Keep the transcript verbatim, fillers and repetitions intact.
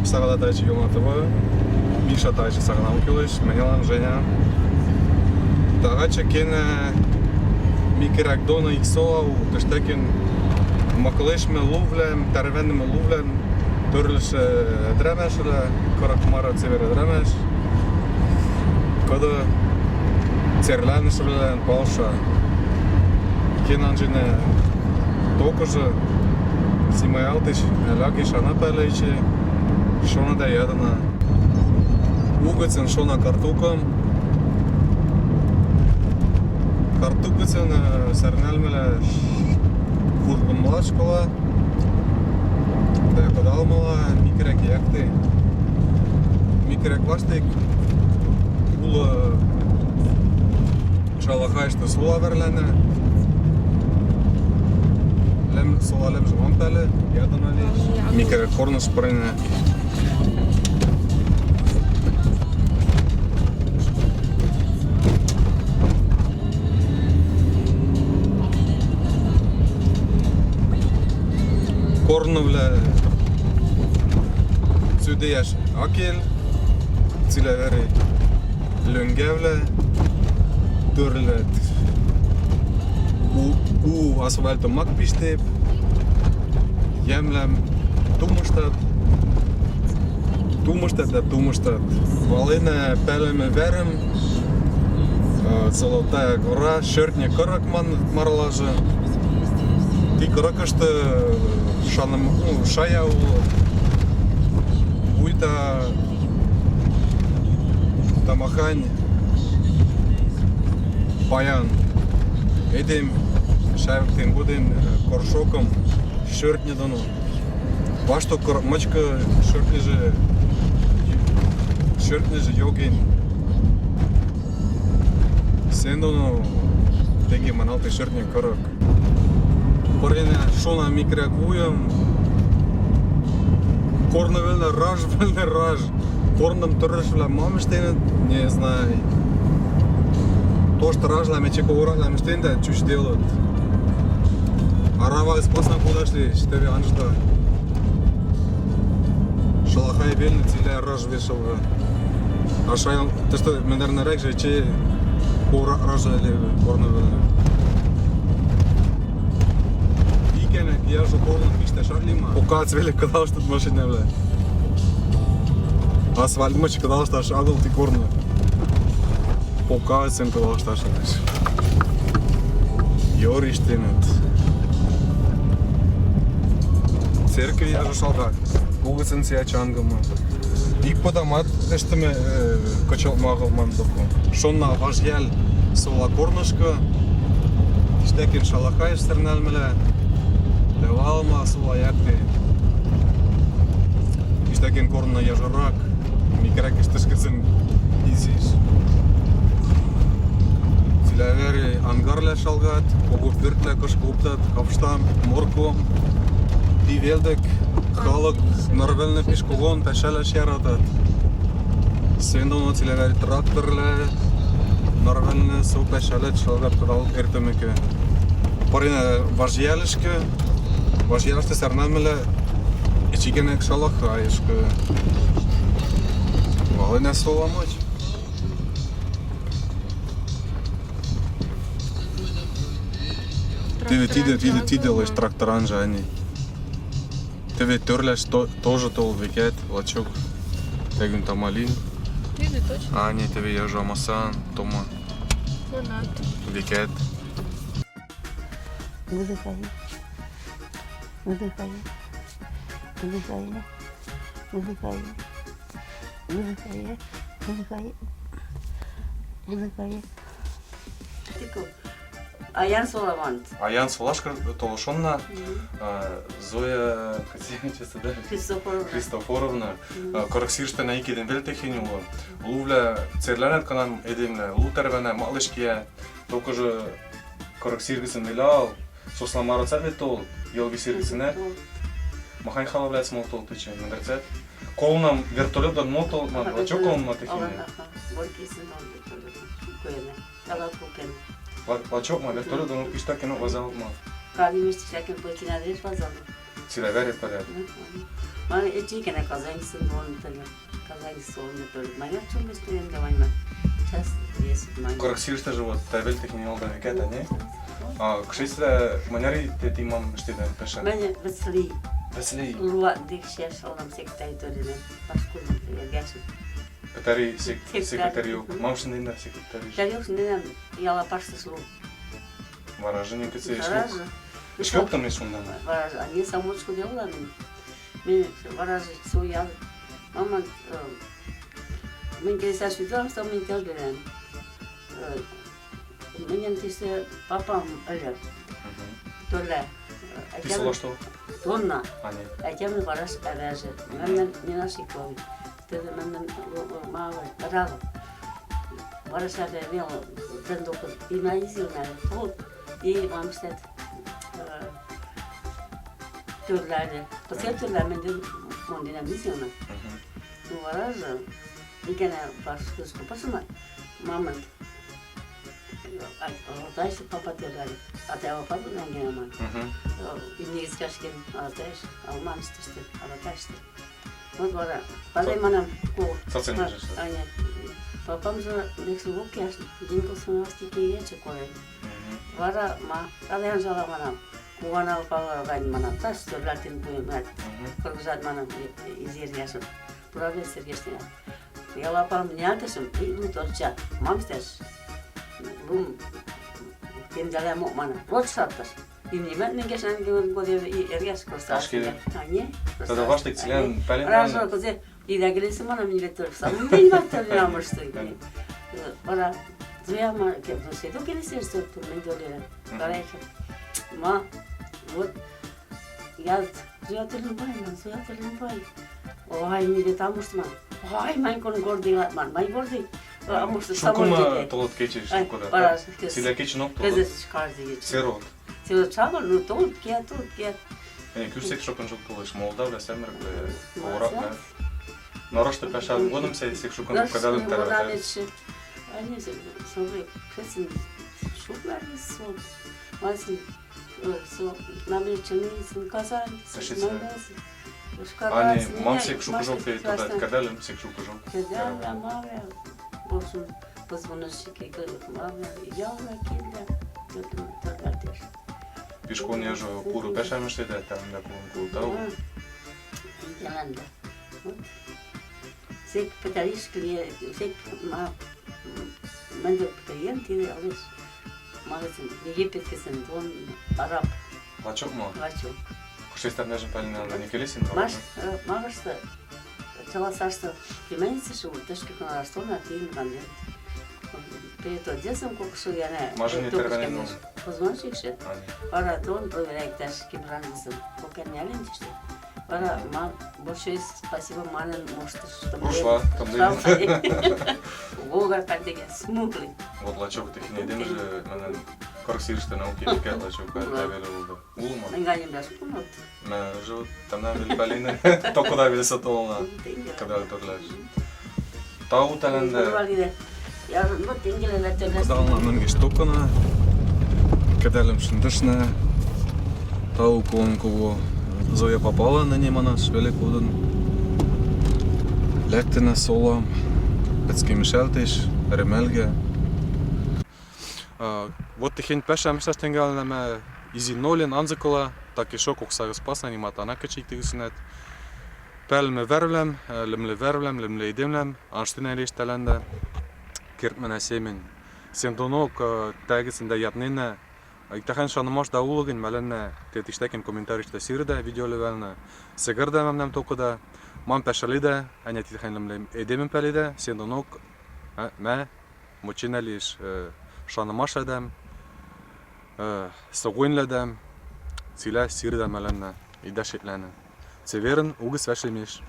Сагана тачи Ёна ТВ, Миша тачи Сагана Укилыш, мынян Женя. Тагачы кенэ микряк доно ик сола у, тыштакен маклышмы лувлям, тӧрвенмы лувлям, тӧрлыш, э, драмешла, корок мара цевер драмеш. Кода церлянышвлэйлэн палша. Кенанжыны токыжы симаялтыш, лякыш анапалэйчи, шона да ядына. Угыцын шона картукам. Картукыцын, э, сарнальмыла фургымла школа. Да, кодалмала микряк якты. Микряк ваштык улы шалахайышты сола верлянӧ. Лем, сола лемжы мам пялы, ядына ли. Микряк корныш пырыны. Корнывлэ сюдеяш акель, цилявери лӧнгавлэ, тӧрлет. У, у асфальтом мак пиштеп, ямлам тумыштат. Тумыштат да тумыштат. Валена пялемы варым, э, Золотая гора, шӧртньӧ кырык ман марлажы. Ти кырыкышты, э, шаным, ну, шая улы. Вуйта тамахань паян. Эдем шайвыктен годен, э, коршокым шӧртньӧ доно. Вашток кыр-, мычкы шӧртньыжы, шӧртньыжы йоген. Сэн доно тенге маналтыш шӧртньӧ кырык. Пыренна шона микряк вуйым. Корны вӧлнӧ раж, вӧлнӧ раж. Корным тӧрӧшвлам мам ыштэныт, не знай. Тошты ражлам, эче кого ражлам ыштэныт да чуч делают. Арава ӧс пасна кудаш ли, теве анжда. Шалахай вельны цилия раж вешалга. А шайым, тышты мендер нӧрек жӧ эче кого ражлам ли корны вӧлнӧ. Икенек, я жӧ корны пишташ ак ли ма. Пока цвели кыдалыштат машинавлӧ. Асфальт мыч кыдалышташ агыл ти корны. Пока сэн кыдалышташ агыл. Йӧр ыштэныт. Церкви я жӧ шалга. Кугыцын сія чангымы. Ик подамат ышты ме, э, кычал магыл ман доку. Шона важъял сола корнышкы. Иштякен шалахайыш сэрнальмылӧ. Дӧ валма сола якты. Иштякен корны яжорак. Микряк ышты кыцын изиш. Цилявери ангарля шалгат, кого пӧртля кышкы оптат, капштан, морква. Ти велдӧк халык ныр вӧлнӧ пиш когон пасялаш яратат. Сэн доно цилявери тракторлы ныр вӧлнӧ со пасялӧ шалгат кыдал эртӧмыкӧ. Пыренна важъялышкы, важъялышты сэрнамлӧ эче кенек шалахайышкы. Валена сола мыч. Теве тидӧ, тидӧ, тидӧ лэч тракторан жӧ ани. Теве тӧрляш то-, тоже тол векет, лачок. Тегин тамалин. Тидӧ точно. Ани, теве я жӧ амасан, тома. Векет. Выдыхай. Выдыхай. Выдыхай. Выдыхай. Выдыхай. Выдыхай. Выдыхай. Тыку. Аян сола ман. Аян солашкы толшонна, мгм, а, Зоя, кыце честно, да? Христофоровна. Христофоровна. Мгм. А, кырык сирыштӧ на ик эдем вель техень улы. Лувлӧ церлянӧт, кынам эдемлӧ лу тӧрвенӧ, малыш киа. Только же кырык сир гыцын вель ал, сосла мар цат вет тол, йӧлвисир гыцын, э? Тол. Махань халавлаэс мол тол тычӧ, мендерцет. Колнам вертолёт дон мол тол, ман, ага, вачок вертолёт. Колнам техень. Ага, ага. Боркисин мал вертолёт. Куэна. Талат кукен. Ва-, вачок ма, вертолёт дон иштякен вазал ма. Калимеш иштякен пылтина деш вазал. Цилявери порядок. Мгм. Ма эчи кенэ Казаньсын вон тыгы. Казаньсын вон тыгы. Ма я чумыс тыгы да ваньма. Сейчас есть ма. Кырык сирыштыжы вот тайвел технинал да векет, а не? А кшесля маняри те ти мам штеда пеша? Мене Весли. Весли. Луа дикшеш олам сектай торина. Пашкулин тыгы гаши. Петари сек-, секретарь юк. Мам шынден да секретарь. Тарюк не яла паштыш лу. Варажы не кыце ишкок. Варажы. Ишкок там ишкок там. Варажы. А не самочку делала мин. Мин варажы суял. Мама, э, мин кесаш видам, что мин тел берем. Э, мин тисе папам ыльы. Мгм. Толя. Э, ти сола что? Донна. А, не. Ачам вараж ӧвӧжы. Мгм. Мин не наши крови. Теве мам, мам, мам, мам, мам, вара сяде вел, тендок, и на изил, на, вот, и мам штет, э, тӧрляльы. Пыцер тӧрляльы, менден, мон динам изил на. Мгм. Ну, варажы, икенэ паш, кызкы пасыма, мамын, а, а, дальше папа тӧрляльы, а тайва папа нангенаман. Мгм. Э, и не искашкин, а дальше, а мам штышты, а дальше. Вот вара, пазай манам, ку-, сацен ма-, кыжы, а, нет. Папам же векслугок яшны, день космонавтики вече корен. Мгм. Вара ма, кадаян жала манам, куана пала вань манам, таш сӧрлатин куемат. Мгм. Кыргыжат манам, и-, изер яшым. Правда, Сергей Штина. Я лапам нятышым, и лу торча. Мам стэш. Лум, кем даля мок манам. Вот шатташ. И внимательно гешан геон годе и эргаш костас. Ашкеде. А не? Тогда ваштык цилен пален. Раз кузе и да гелесы мана милет торса. Ну, не вахтер не амышты. Пора. Зоя ма, ке, ну, седу гелесы, что тут мы делали. Мгм. Пора ещё. Ма, вот, я Зоя Тылинбай, ма, Зоя Тылинбай. Ой, милет амышты, ма. Ой, майн кон гордый, ма, майн гордый. А может, шукым самой толот кечеш, ай, шукым, да? Пора, силя кечен ок толот. Кызы каждый вечер. Серот. Силы чавыр, ну, толыт ке, толыт ке. Э, кӱш сек шукын жук толыш, молдавлы, сямырык, э, молодец. Ворак, да. Норышты пяшан годым сек шукын кадалым тарвата. Они же, смотри, кресын шукларни сон. Масын, э, со, намеченный сын Казань, сын Казань. Ани, мам сек шукыжок тӧдат, кадалым сек шукыжок. Кадалым, мам, в общем, позвоночники, говорит, мам, я на кидля, тӧдым, тӧдатеш. Пишкон яжо пуры пяшамыштеда, там да кулын култау. Йыланда. Вот. Сек пытариш клиент, сек ма, мендек клиент и алыш. Магазин, Египет кесен, дон араб. Лачок ма? Лачок. Кушай старнажын палина, не келесин, маш, э, магашты, чаласашты, племянница шур, тышкы кына растона, тин ванен. Перед Одессом кокшо яна. Мажын не тервенен. Позвонишь ещё? Ага. Пара тон проверяй, таш ким рангызым. Пока не ален чиште. Пара, ма, большое спасибо, манын, может, что рушла, там. Гога категе смуглый. Вот лачок технедем же, манын, корсиршты науки, лачок, да, верю, да. Улма. Мынганим даш кунот. Мә, жо, тамна вел палины. Токода вел сатолна. Когда турляш. Тау тәләндә. Кыдална мӧнгеш токына. Кыдалым шындышна. Тау кон кого Зоя папала на не манаш веле кодын. Лектына солам. Пецке мешалтеш, ремелге. А, вот техень пяшам шаш тенгална мә изи нолин анзыкыла, так ещё коксагыс пасна, нима тана кычик тыгысынат. Пәлмы варвлам, э, лымлы варвлам, лымлы эдемлам, анштына лиш тәләндә. Керт менә семен. Сен донок, э, тәгісен дә ятнена. Ик тахань шанымаш да улыгын, мәләннә, тет иштәкен комментарийшта сирдә, видео левәлнә. Сегердә мамнам токыда. Мам пәшәлидә, әнә тит хәнлем эдемен пәлидә, сен донок, э, мә, Мочи нәлеш, э, шанымаш адәм, э, согойнләдәм, цилә сирдә мәләннә, идә шетләнә. Цеверын угыс вәшлемеш.